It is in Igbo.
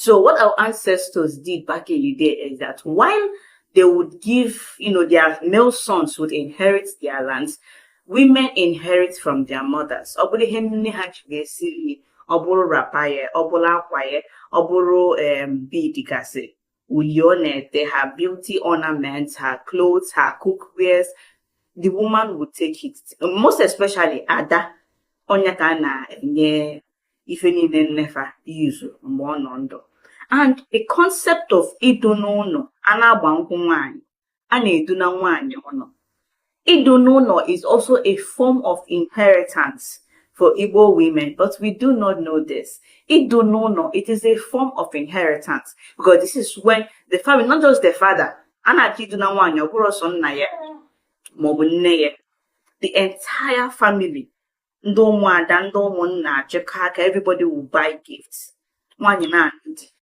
So what our ancestors did back in the day is that while they would give, their male sons would inherit their lands, women inherit from their mothers. Ọ bụrụ ihe nne ha ji ga-esi nri, ọ bụrụ wrapper ya, ọ bụrụ akwa ya, ọ bụrụ bead gasị, uli ọ na-ete, her beauty ornaments, her clothes, her cookwares, the woman would take it. Most especially ada, onye ka a na-enye ife niile nne fa use mgbe ọ nọ ndụ. And the concept of idu n'ụlọ, a na-agba nkwụ nwaanyị, a na-eduna nwaanyị ụlọ. Idu n'ụlọ is also a form of inheritance for Igbo women, but we do not know this. Idu n'ụlọ, it is a form of inheritance because this is when the family, not just the father, a na-achọ iduna nwaanyị, ọ bụrụ sọ nna ya maọbụ nne ya, the entire family, ndị ụmụada, ndị ụmụnna achịkọ aka, everybody will buy gifts. Nwaanyị na-anụ di.